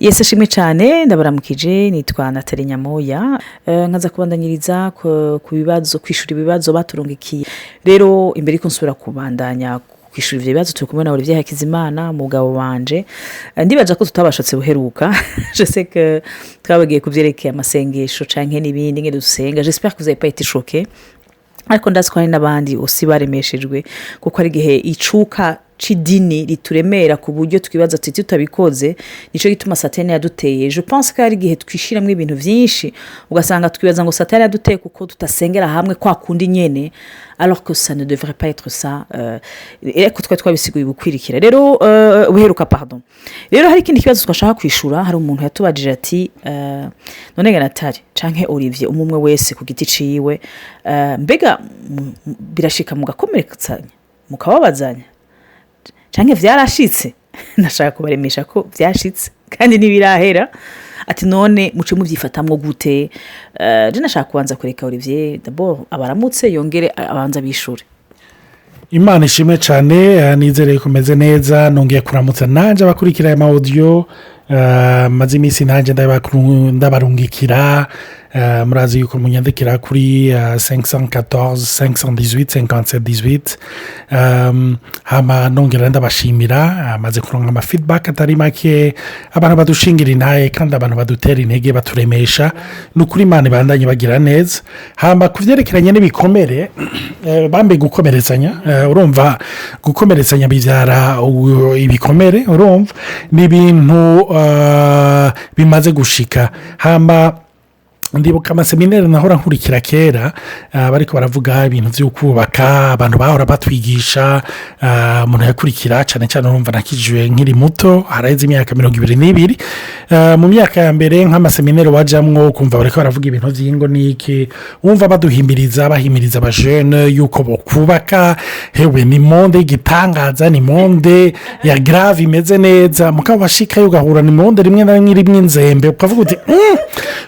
Yesu ashimwe cyane. Ndabaramukije, nitwa Nathalie Nyamoya. Nkaza kubandanyiriza ku bibazo, kwishura ibibazo baturungikiye. Rero imbere yuko nsubira kubandanya kwishura ivyo bibazo, turi kumwe na Olivier Hakizimana, umugabo wanje. Ndibaza ko tutabashatse buheruka. Je sais que twabagiye kuvyerekeye amasengesho canke n'ibindi, ngene dusenga. J'espère que vous avez pas été choqués, ariko ndazi ko hari n'abandi usi baremeshejwe, kuko hari igihe icuka c'idini rituremera ku buryo twibaza tuti tutabikoze. Nicyo gituma Satani yaduteye. Je pense ko hari igihe twishyiramo ibintu byinshi, ugasanga twibaza ngo Satani yaduteye kuko tutasengera hamwe kwa kundi nyene, alors que ça ne devrait pas être ça. Ariko twari twabisiguye ubukwirikira rero, ubuheruka, pardon. Rero hari ikindi kibazo twashaka kwishura. Hari umuntu yatubajije ati: "None ga Nathalie canke Olivier, umwe umwe wese ku giti ciwe, mbega birashika mugakomeretsanya, mukababazanya, canke vyarashitse?" Ndashaka kubaremesha ko vyashitse kandi ntibirahera. Ati: "None muce muvyifatamwo gute?" Je nashaka kubanza kureka Olivier d'abord abaramutse, yongere abanza bishure. Imana ishimwe cyane. Nizere ko umeze neza. Nongeye kuramutsa nanjye abakurikira aya ma audio. Maze iminsi nanjye ndabarungikira. Murazi yuko munyandikira kuri 514 518 57 18. Hama nongera ndabashimira. Maze kuronka ama feedback atari make, abantu badushingira intaye kandi abantu badutera intege, baturemesha. Ni ukuri, Imana ibandanye bagira neza. Hama ku byerekeranye n'ibikomere, bambe gukomeretsanya, urumva gukomeretsanya bibyara ibikomere. Urumva ni ibintu bimaze gushika. Hama ndibuka ama séminaire nahora nkurikira kera, bariko baravuga ibintu byo kubaka. Abantu bahora batwigisha, umuntu yakurikira cyane cyane. Urumva nakijijwe nkiri muto, haraheze imyaka 22. Mu myaka ya mbere, nk'ama séminaire wajyamwo ukumva bariko baravuga ibintu by'ingo n'iki, wumva baduhimiriza, bahimiriza aba jeunes yuko bokubaka. Hewe, ni monde y'igitangaza, ni monde ya grave imeze neza. Mukaba washikayo ugahura ni monde rimwe na rimwe irimo inzembe, ukavuga uti: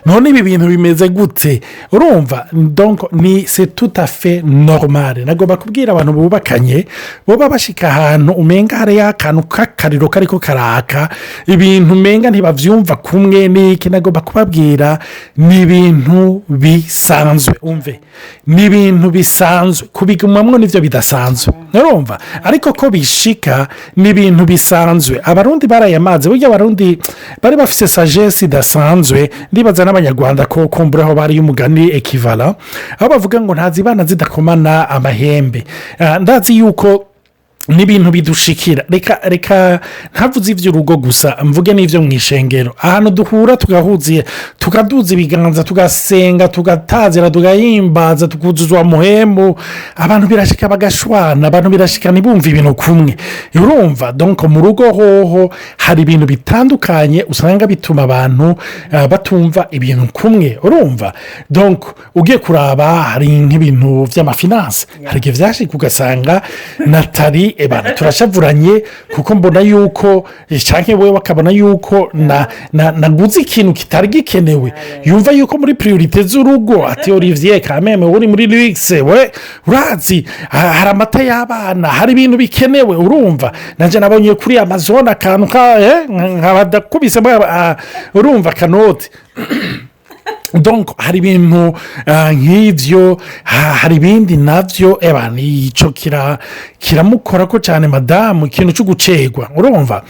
None ibi bintu bimeze gute?" Urumva, donc ni c'est tout à fait normal. Nagomba kubwira abantu bubakanye boba bashika ahantu umenga hariyo akantu k'akariro kariko karaka, ibintu umenga ntibavyumva kumwe n'iki, nagomba kubabwira ni ibintu bisanzwe. Umve, ni ibintu bisanzwe, kubigumamwo nibyo bidasanzwe. Urumva, ariko ko bishika ni ibintu bisanzwe. Abarundi barayamaze. Burya Abarundi bari bafite sagesse idasanzwe. Ndibaza n'Abanyarwanda ko kumbura aho bari umugani équivalent, aho bavuga ngo ntazibana zidakomana amahembe. Ndazi yuko n'ibintu bidushikira. Reka reka, ntavuze iby'urugo gusa, mvuge n'ibyo mu ishengero, ahantu duhura tugahuza, tukaduza ibiganza, tugasenga, tugatazira, tugahimbaza, tukuzuzwa muhemu. Abantu birashika bagashwana, abantu birashika ntibumve ibintu kumwe. Urumva, donc mu rugo hoho hari ibintu bitandukanye usanga bituma abantu batumva ibintu kumwe. Urumva, donc ugiye kuraba hari nk'ibintu by'ama finances, hari igihe byashika ugasanga Nathalie, ebana turashavuranye kuko mbona yuko, cyangwa wowe bakabona yuko naguze ikintu kitari gikenewe. Yumva yuko muri priorités z'urugo, ati: "Olivier, kameme uri muri luxe, we urazi hari amata y'abana, hari ibintu bikenewe." Urumva, nanjye nabonye kuri Amazon akantu nkaba ndakubise, urumva, akanoti. Donc hari ibintu nk'ibyo. Hari ibindi nabyo, eba nicyo kiramukora ko cyane madamu, ikintu cyo gucerwa. Urumva,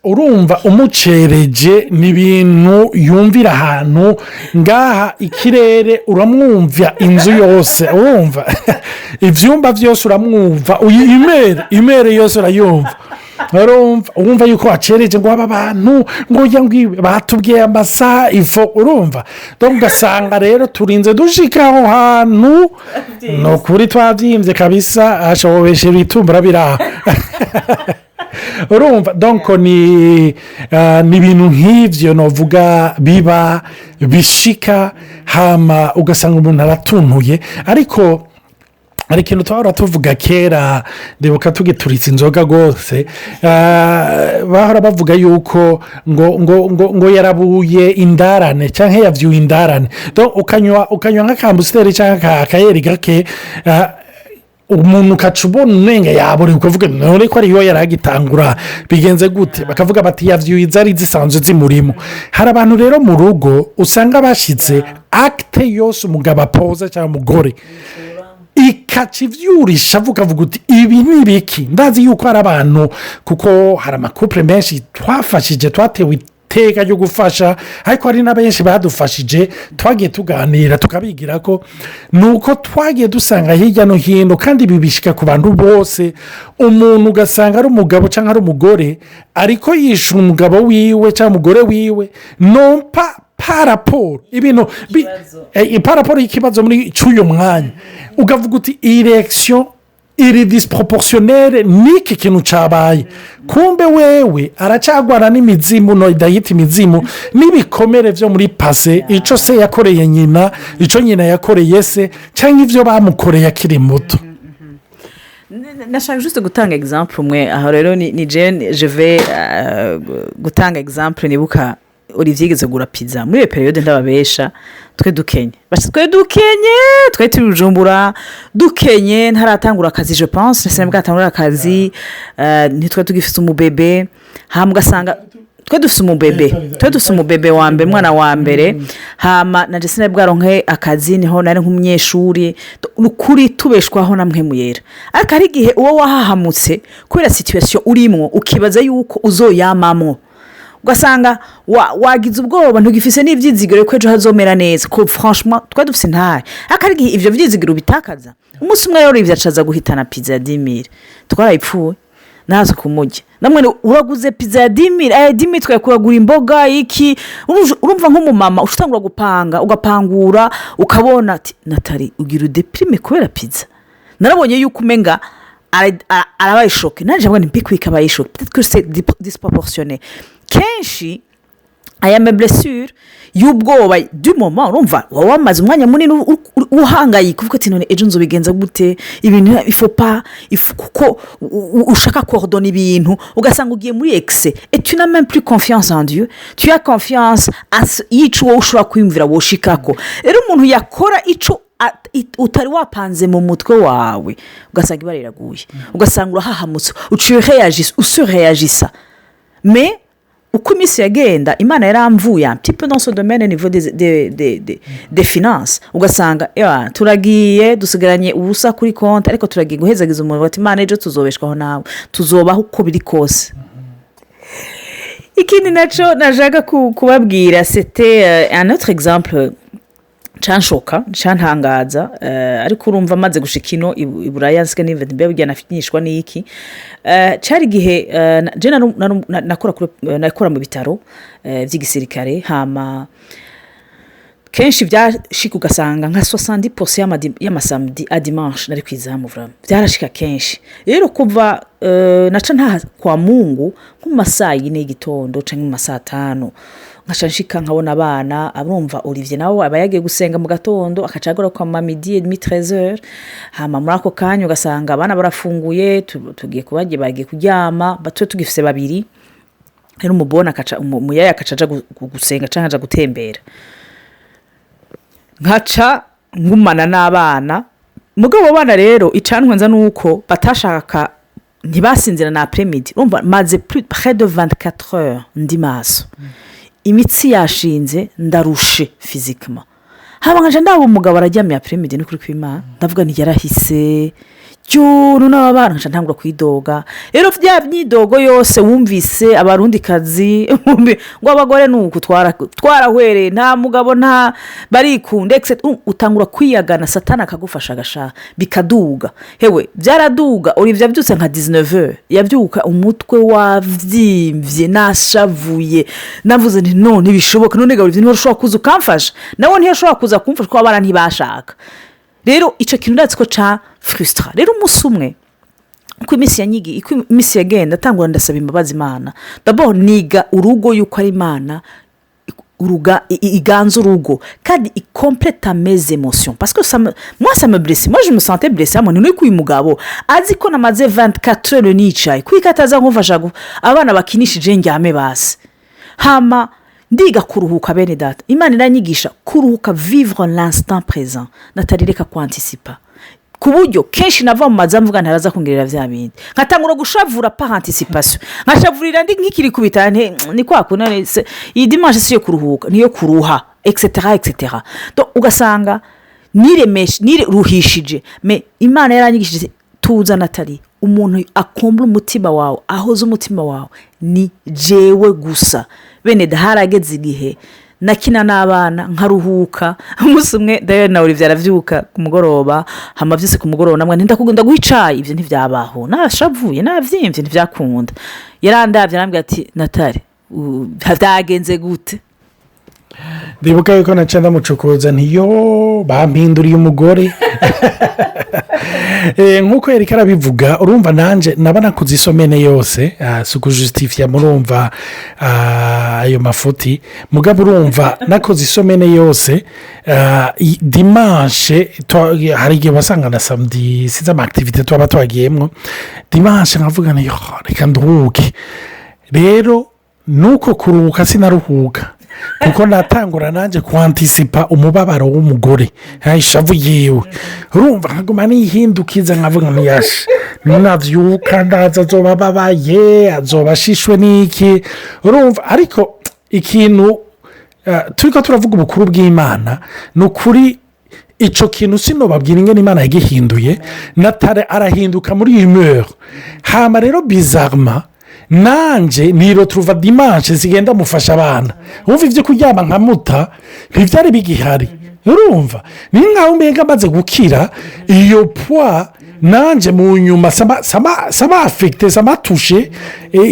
urumva umucereje ni ibintu yumvira ahantu ngaha ikirere, uramwumva inzu yose, urumva ibyumba byose uramwumva, imere imere yose urayumva. Urumva, wumva yuko wacereje, ngo aba bantu ngo ujya ngo batubwiye amasaha ifo. Urumva, ugasanga rero turinze dushika aho hantu, ni ukuri twabyimbye kabisa, ashobesha ibitumbura biraha. Urumva, donc ni ibintu nk'ibyo navuga biba bishika, hama ugasanga umuntu aratuntuye. Ariko hari ikintu twahora tuvuga kera, ndibuka tugituritse inzoga rwose, bahora bavuga yuko ngo yarabuye indarane cyangwa yabyuye indarane. Ukanywa nk'aka Amstel cyangwa akayeri gake. Umuntu ukaca ubona umenga yabura, ukavuga: "None ko ariyo yari agitangura, bigenze gute?" Bakavuga bati: "Yavyuye izari zisanzwe zimurimo." Hari abantu rero mu rugo usanga bashyitse acte yose umugabo apoza cyangwa umugore ikaca ivyurisha, avuga uti: "Ibi ni ibiki?" Ndazi yuko hari abantu, kuko hari ama couples menshi twafashije, twatewe iteka ryo gufasha, ariko hari na benshi badufashije, twagiye tuganira tukabigira ko ni uko twagiye dusanga hirya no hino, kandi ibi bishyika ku bantu bose. Umuntu ugasanga ari umugabo cyangwa ari umugore, ariko yishyura umugabo wiwe cyangwa umugore wiwe nompa par rapport ibintu par rapport y'ikibazo muri cy'uyu mwanya, ukavuga uti: "Iyi réaction iri disproportionnelle n'iki kintu cyabaye." Kumbe wewe aracyagwana n'imizimu, no idahita imizimu n'ibikomere byo muri passé, icyo se yakoreye nyina, icyo nyina yakoreye se, cyangwa ibyo bamukoreye akiri muto. Nashaka juste gutanga exemple umwe aho. Rero ni jene, je vais gutanga exemple. Nibuka Olivier yigeze kugura pizza muri iyo période, ndababesha, twe dukenye. Basha, twe dukenye, twari turi Bujumbura dukenye, ntaratangura akazi, je pense sinari bwatangura akazi, ntitwe tugifite umubebe. Hama ugasanga twe dufite umubebe, twe dufite umubebe wa mbere, umwana wa mbere. Hama na sinari bwaronke akazi, niho nari nk'umunyeshuri. Ni ukuri tubeshwaho na mwe muyera, ariko hari igihe uwo wahahamutse kubera situation urimwo, ukibaza yuko uzoyamamwo, ugasanga wagize ubwoba, ntugifise n'ibyizigiro ko ejo hazomera neza, ko franchement twari dufite intare. Ariko hari igihe ibyo byizigiro ubitakaza. Umunsi umwe rero ibyo acaza guhitana pizza ya 10 000, twarayipfuye naza kumurya. Namwe uraguze pizza ya 10 000, aya 10 000 twari imboga iki. Urumva nk'umumama utangura gupanga, ugapangura, ukabona ati: "Natali, ugira u déprime kubera pizza." Narabonye yuko umenga arabaye choqué, nanjye mbona impikwika abaye choqué, peut-être que c'est disproportionné. Kenshi aya ma blessures y'ubwoba du moment, urumva waba wamaze umwanya munini uhangayika, uvuga ati: "None ejo nzobigenza gute?" Ibintu ifopa, kuko ushaka coordonner ibintu, ugasanga ugiye muri excès et tu n'as même plus confiance en Dieu, tu as confiance yica uwo ushobora kwiyumvira woshikako. Rero umuntu yakora ico utari wapanze mu mutwe wawe, ugasanga ibara riraguye, ugasanga urahahamutse, uciye réagissa, usurréagissa. Mais uko iminsi yagenda, Imana yaramvuye un petit peu dans ce domaine au niveau des finances, ugasanga turagiye dusigaranye ubusa kuri konti, ariko turagiye guhezagiza umuntu bati: "Imana, ejo tuzobeshwaho nawe, tuzobaho uko biri kose." Ikindi nacyo nashaka kubabwira, c'était un autre exemple canshoka, cantangaza, ariko urumva amaze gushika ino i Buraya, nsiga nimva mbe burya nafinyishwa n'iki. Cari igihe je nakora mu bitaro vy'igisirikare. Hama kenshi byashika ugasanga nka 70% y'ama samedi à dimanche nari kwizamu. Vraiment byarashika kenshi. Rero kuva naca ntaha kwa Mungu nko mu masaa 4 y'igitondo canke mu masaa 5, nkaca nshika nkabona abana. Arumva Olivier nawe aba yagiye gusenga mu gatondo, akaca agaruka mu midi et demi, 13h. Hama muri ako kanya ugasanga abana barafunguye, tugiye kubagiye, bagiye kuryama, tube tugifise babiri. Rero umubona akaca umuyaya akaca aja gusenga canke aja gutembera, nkaca ngumana n'abana. Mugabo abo bana rero icantwenza ni uko batashaka, ntibasinzira na après-midi. Urumva maze plus près de 24 heures ndi maso, imitsi yashinze, ndarushe physiquement. Haba nkaja ndaba umugabo araryamye après-midi, ni kuri kw'Imana, ndavuga nti: "Yarahise cyuru n'aba bana." Nkaca ntangura kwidoga. Rero bya myidogo yose wumvise, Abarundikazi ngo abagore ni uku, twarahwereye, nta mugabo, nta barikunda, etc. Utangura kwiyagana, Satani akagufasha agashaka bikaduga. Hewe, byaraduga. Olivier yabyutse nka 19, yabyuka umutwe wabyimbye, nashavuye, navuze nti: "No ntibishoboka." None Olivier ntiwashobora kuza ukamfasha? Nawe ntiyashobora kuza kumfasha kuko abana ntibashaka. Rero icyo kintu ndatse ko ca frustra. Rero umunsi umwe, uko iminsi yanyigi, uko iminsi yagenda, atangura ndasaba imbabazi Imana. D'abord niga urugo yuko ari Imana uruga iganza urugo, kandi i complète mes émotions, parce que ça me, moi ça me blesse, moi je me sentais blessée. Hamwe ni uyu mugabo azi ko namaze 24 heures nicaye, kuko ataza kumfasha abana bakinishije njyame basi. Hama ndiga kuruhuka. Bene data, Imana iranyigisha kuruhuka, vivre l'instant présent. Natali, reka kwanticipa. Ku buryo kenshi nava mu mazu mvuga ntaraza kungirira vya bindi, nkatangura gushavura par anticipation, nkashavurira ndi nk'ikiri kubita ni kwa kundi iyi dimanche si iyo kuruhuka, niyo kuruha, etc etc. Donc, ugasanga niremeshe, niruhishije. Mais Imana yaranyigishije: tuza Natali, umuntu akumbura umutima wawe, ahoza umutima wawe, ni jewe gusa. Bene da, harageze igihe nakina n'abana, nkaruhuka. Umunsi umwe dayo nawe Olivier aravyuka ku mugoroba, hama vyose ku mugoroba namwe ndakugenda guha icayi. Ivyo ntivyabaho, nashavuye, navyimvye, ntivyakunda. Yarandavye, arambwira ati: "Natali, vyagenze gute?" Ndibuka yuko naca ndamucukuza ntiyo bampinduriye umugore. Nk'uko yari arabivuga, urumva nanjye naba nakoze i semaine yose, si ukujusitifiya, murumva ayo mafuti. Mugabo urumva nakoze i semaine yose, dimanche hari igihe wasanga na samedi, sinzi ama activités tuba twagiyemo, dimanche nkavuga nti: "Reka nduhuke." Rero nuko kuruhuka sinaruhuka, kuko natangura nanjye kwantisipa umubabaro w'umugore, ishavu yiwe. Urumva nkaguma nihindukiza, nkavuga ntiyashe nabyuka ndaza azoba ababaye, azoba ashishwe n'iki. Urumva, ariko ikintu turi ko turavuga, ubukuru bw'Imana, ni ukuri icyo kintu sinobabwira ingene Imana yagihinduye. Natale arahinduka muri humeur, hama rero bizarrement nanjye niroturuva dimanche zigenda mufasha abana. Wumva ibyo kuryama nkamuta ntibyari bigihari. Urumva ni nkaho mbega amaze gukira iyo poids, nanjye mu nyuma ça m'a affecté, ça m'a touché,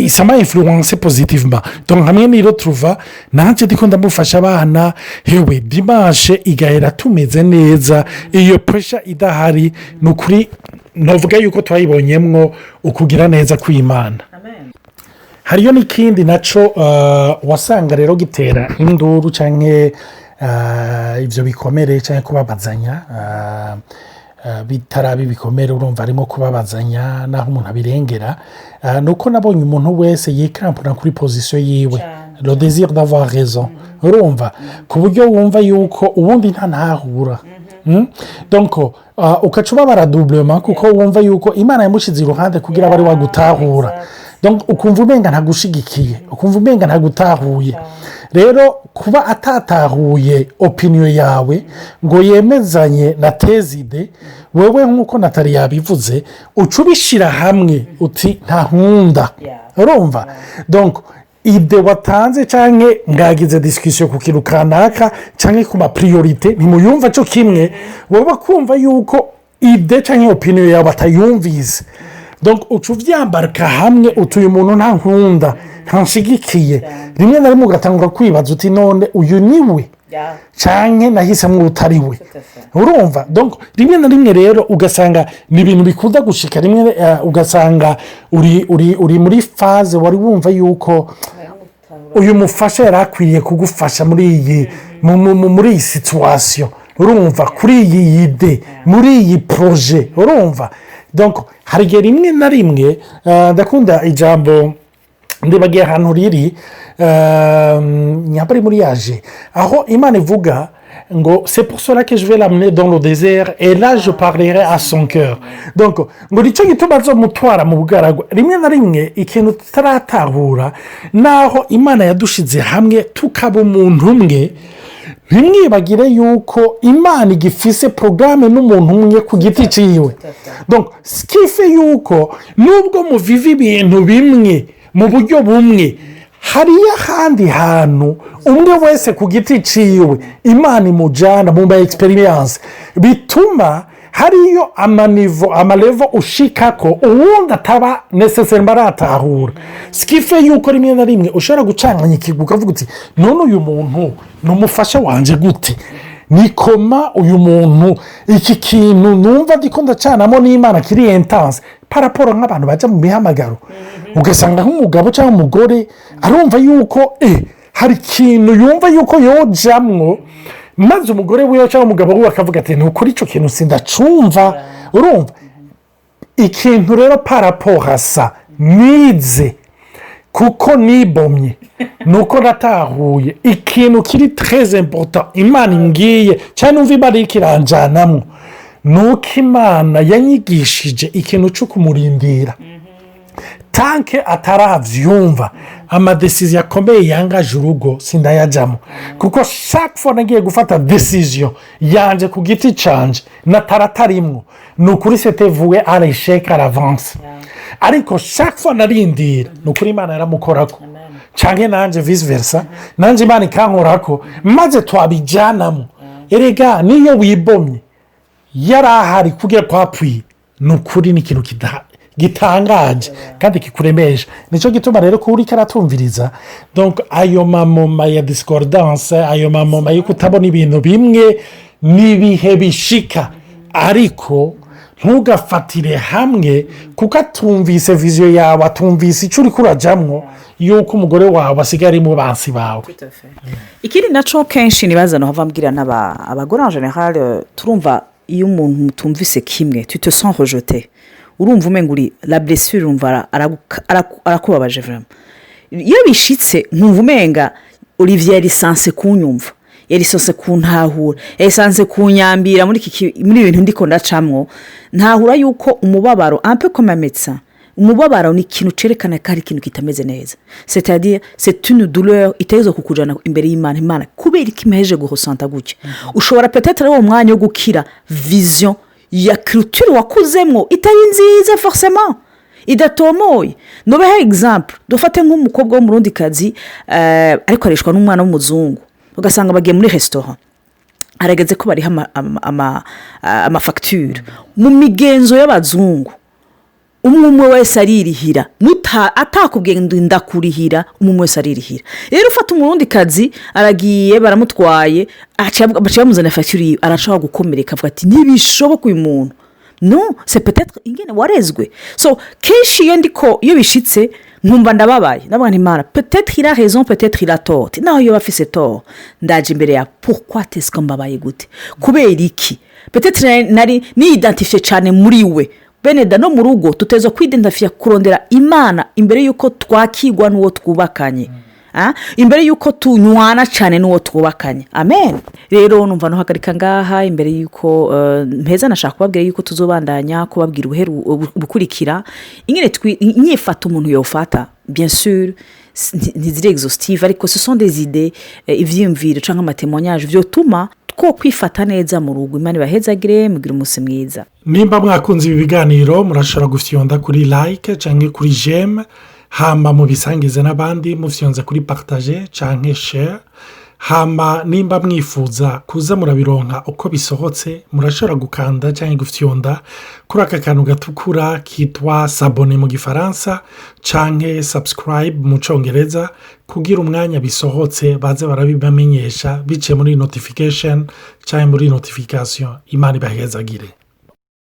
ça m'a influencé positivement. Hamwe niroturuva nanjye ndiko ndamufasha abana, hewe dimanche igahera tumeze neza, iyo pression idahari. Ni ukuri navuga yuko twayibonyemwo ukugira neza kw'Imana. Hariyo n'ikindi nacyo wasanga rero gitera induru cyangwa ibyo bikomere cyangwa kubabazanya bitaraba ibikomere, urumva harimo kubabazanya n'aho umuntu abirengera, ni uko nabonye umuntu wese yikampura kuri position yiwe, le désir d'avoir raison. Urumva ku buryo wumva yuko ubundi nta ntahura, ukaca ubabara doublement, kuko wumva yuko Imana yamushyize iruhande kugira abe ari wagutahura. Ukumva umenga ntagushigikiye, ukumva umenga ntagutahuye. Rero kuba atatahuye opinion yawe ngo yemezanye na tes idées, wowe nk'uko Natali yabivuze, uca ubishyira hamwe uti ntankunda. Urumva, idée watanze cyangwa mwagize discussion ku kintu kanaka cyangwa ku ma priorités, ntimuyumva cyo kimwe, wowe kumva yuko idée cyangwa opinion yawe batayumvise, uca ubyambarika hamwe uti uyu muntu ntankunda, ntanshigikiye. Rimwe na rimwe ugatangura kwibaza uti: "None uyu ni we cyangwa nahisemo utari we?" Urumva, rimwe na rimwe rero ugasanga ni ibintu bikunda gushika rimwe, ugasanga uri uri uri muri phase wari wumva yuko uyu mufasha yari akwiriye kugufasha muri iyi situation, urumva kuri iyi idée, muri iyi projet. Urumva hari igihe rimwe na rimwe ndakunda ijambo, ndibagiye ahantu riri, nyambari muri yaje aho Imana ivuga ngo: "C'est pour cela que je vais l'amener dans le désert et là je parlerai à son cœur." Donc ngo nicyo gituma azomutwara mu bugaragwa. Rimwe na rimwe ikintu tutaratahura, naho Imana yadushyize hamwe tukaba umuntu umwe, ntimwibagire yuko Imana igifise porogaramu n'umuntu umwe ku giti cyiwe. Ce qui fait yuko nubwo muviva ibintu bimwe mu buryo bumwe, hariyo ahandi hantu umwe wese ku giti ciwe Imana imujyana mu ma expériences, bituma hariyo ama niveaux, ama levels ushika ko uwundi ataba nécessairement aratahura. Ce qui fait yuko rimwe na rimwe ushobora gucanganya ikintu, ukavuga uti: "None uyu muntu ni umufasha wanjye gute? Ni koma uyu muntu iki kintu numva ndiko ndacanamo n'Imana kiri intense?" Par rapport nk'abantu bajya mu mihamagaro, ugasanga nk'umugabo cyangwa umugore arumva yuko hari ikintu yumva yuko yojamwo, maze umugore wiwe cyangwa umugabo we akavuga ati: "Ni ukuri icyo kintu sindacumva." Urumva ikintu rero par rapport à ça nize, kuko nibomye, ni uko natahuye ikintu kiri très important Imana imbwiye cyangwa numva Imana iri kiranjanamo. Ni uko Imana yanyigishije ikintu cyo kumurindira tant que atarabyumva. Ama décisions akomeye yangaje urugo sindayajyamo, kuko chaque fois nagiye gufata décision yanje ku giti canje nataratarimwo, ni ukuri c'était voué à l'échec à l'avance. Ariko chaque fois narindira, ni ukuri Imana yaramukorako, cyangwa nanjye vice versa, nanjye Imana ikankorako, maze twabijyanamo. Erega niyo wibomye yari ahari kugira kwapfuye, ni ukuri ni ikintu gitangaje kandi kikuremesha. Nicyo gituma rero kuba uri karatumviriza, donc ayo ma moments ya discordance, ayo ma moments yo kutabona ibintu bimwe, n'ibihe bishika, ariko ntugafatire hamwe kuko atumvise vision yawe, atumvise icyo uri kurajyamwo, yuko umugore wawe asigaye ari mu bansi bawe. Ikindi nacyo, kenshi nibaza hava mbwira n'abagore en général, turumva iyo umuntu mutumvise kimwe, tu te sens rejeté, urumva umenga uri la blessure, urumva arakubabaje vraiment. Iyo bishitse nkumva umenga Olivier yari censé kunyumva, yari censé kuntahura, yari censé kunyambira muri ibi bintu ndiko ndacamwo. Ntahura yuko umubabaro, un peu comme un médecin, umubabaro ni ikintu cyerekana ko hari ikintu kitameze neza, c'est-à-dire c'est une douleur itegerezwa kukujyana imbere y'Imana. Imana, kubera ko imuheje guhosanta gutya, ushobora peut-être ari uwo mwanya wo gukira vision ya culture wakuzemo itari nziza, forcément idatomoye. Nubahe exemple, dufate nk'umukobwa w'Umurundikazi ariko areshwa n'umwana w'umuzungu, ugasanga bagiye muri resitora, harageze ko bariha ama factures. Mu migenzo y'abazungu, umwe umwe wese aririhira, atakubwiye ngo ndakurihira, umwe umwe wese aririhira. Rero ufata Umurundikazi aragiye, baramutwaye, baciye bamuzanira facture yiwe, arashobora gukomereka, avuga ati: "Ntibishoboka uyu muntu." Non, c'est peut-être ingene warezwe. So kenshi iyo ndiko, iyo bishitse nkumva ndababaye, ndavuga nti: "Imana, peut-être il a raison, peut-être il a tort." Naho iyo bafise tort, ndaje imbere ya pourquoi est-ce que mbabaye gute, kubera iki? Peut-être nari niyidentifiye cyane muri we. Beneda no mu rugo tuteza kwidentifiya, kurondera Imana imbere y'uko twakigwa n'uwo twubakanye, imbere y'uko tunywana cyane n'uwo twubakanye. Amen. Rero numva ntuhagarika ngaha. Imbere y'uko mpeza, nashaka kubabwira y'uko tuzobandanya kubabwira ubukurikira ingene inyifata umuntu yofata. Bien sûr ntiziri exhaustive, ariko ce sont des idées, ibyiyumviro cyangwa ama témoignages byotuma two kwifata neza mu rugo. Imana ibahezagire, mugire umunsi mwiza. Nimba mwakunze ibi biganiro, murashobora gufyonda kuri like cyangwa kuri j'aime, hamba mubisangize n'abandi mufyonze kuri partager cyangwa share. Hamba nimba mwifuza kuza murabironka uko bisohotse, murashobora gukanda cyangwa gufyonda kuri aka kantu gatukura kitwa s'abonner mu Gifaransa cyangwa subscribe mu Cyongereza, kugira umwanya bisohotse baze barabibamenyesha biciye muri notification cyangwa muri notification. Imana ibahezagire.